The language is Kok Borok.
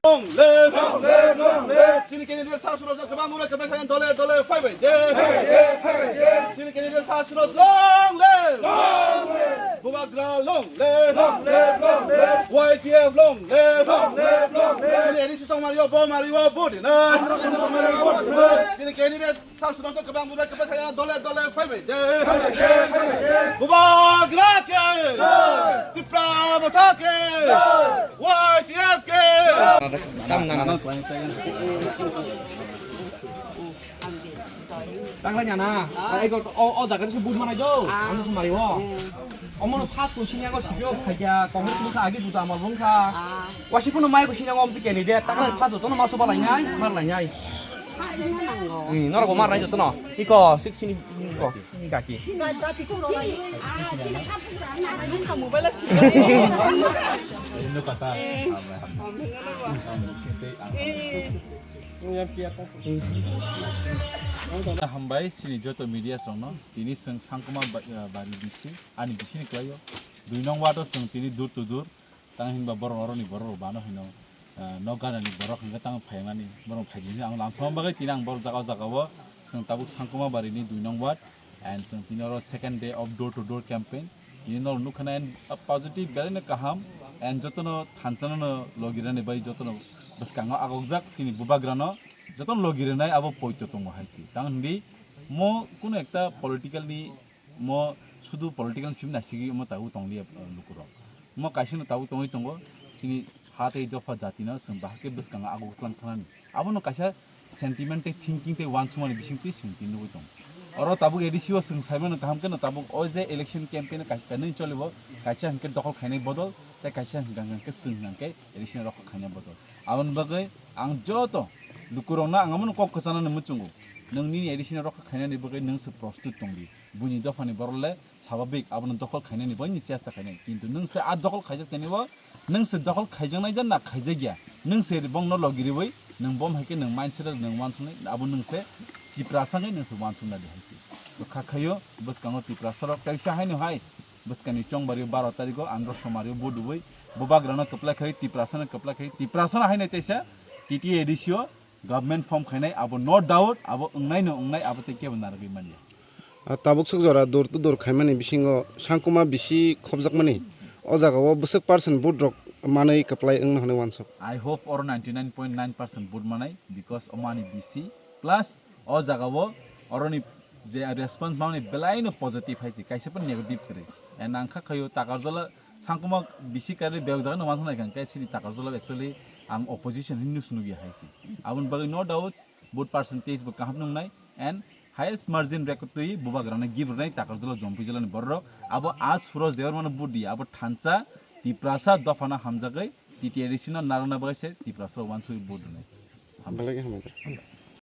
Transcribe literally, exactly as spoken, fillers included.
Long live! Long live! Long live! Chini candidate Sir Suraj no kwbang mura kwbang khayan dole dole phaibai de. Phaibai de, phaibai de. Chini candidate Sir Suraj long live! Long live! Bubagra long live! Long live! Long live! Y T F long live! Long live! Long live! Chini A D C song mario bo mario bo dina. Chini candidate Sir Suraj no kwbang mura kwbang khayan dole dole phaibai de. Bubagra ke! Tipra Motha ke! Y T F ke! Tam na na. Tang lai na. Ai go o o jaga se but manai jo. Ano sumari wo. Omo no first ko sini go sibio khaja Congress ko agi buta amal bung kha. Wasi ko no mai ko sini go om ti keni de. Tang lai first to no maso balai nai, mar lai nai. Ni norok ko mar lai joto no. Iko sik sini ko. Ni kaki. Hambai sini joto media songno tini seng sangkuma ba-, bari bisi ani bisini klaio dui nong wato seng tini dur to dur. Tang hinba borok oroni borok rok bano hino, ah, nok ganani borok hingke tang phaimani borok phaidi hinwi ang lamsama bagwi tini ang borok jaga o jaga o chwng tabuk Sangkuma barini dui nong ward and chwng tini oro second day of door to door campaign. Tini norok nukha na and positive belai no kaham and jotono thansa no logi rani bai jotono bwskango agokjak chini bubagra no jotono logi rwnai abo poito tongo hai se. Tang hinwi mo kuno ekta political ni Mo sudu political sim naisigi mo tabuk tonglia, eh, lukurok. Mo kaisa no tabuk tongwi tongo, sini ha tei dopha jati no chwng bahai khe bwskango aguk tlang thanani. Abono kaisa sentiment tei thinking tei uansukmani bisingtwi chwng tini nugwi tongo. Oro tabuk A D C o chwng saimano kaham khe no tabuk o je election campaign kaisa nwi cholibo, kaisa hinkhe dokhol khainai bodol, tei kaisa hinkhe chwng hinkhe election rokho khainai bodol. Aboni bagwi ang joto lukurokno ang abono kok kwchanani muchungo. Nwng nini A D C no rokho khainani bagwi nwng se prostut tongdi. Buini dophani borok le swababik abono dokhol khainani bai ni chesta khainai. Kintu nwng se a dokhol khaijak tani bo, nwng se dokhol khaijaknai da na khaijakya. Nwng se bongno logi riwi, nwng bom hai khe nwng mindset nwng uansuknai, abo nwng se Tiprasa wngwi nwng se uansukna di hai se. So kha khaio bwskango Tiprasa rok kaisa haino hai bwskani chongbari baro tariko andro somario bo dubai, bubagrano kwplai khai, Tiprasano kwplai khai, Tiprasano haino teisa T T A D C o Government form khainai abo no doubt, abo wngnai no wngnai, abo tei kebo narwgwi manya. Ah, tabuk swk jora door to door khaimani bisingo sangkuma bisi khopjakmani. O jaga o bwswk percent vote rok manwi kwplai wngna hwnwi uansuk. I hope oro ninety nine point nine percent vote manai, because o mani bisi plus o jaga o oroni je response mani belai no positive hai se, kaisa pun negative kwrwi. And ang kha khayo Takarjala sangkuma bisi kari bebak jaga no uansuk nai kha, khe sini Takarjala actually ang opposition hinwi nukya hai se. Aboni bagwi no doubt, vote percentage bo kaham nungnai and highest margin record twi bubagrano gift rwnai Takarjala Jampui jilani bororok. Abo a Suraj Debbarmano vote di, abo thansa Tiprasa dophano hamjagwi T T A D C no narwkna bagwi se Tiprasa uansugwi vote rwnai. Belai khe hambai.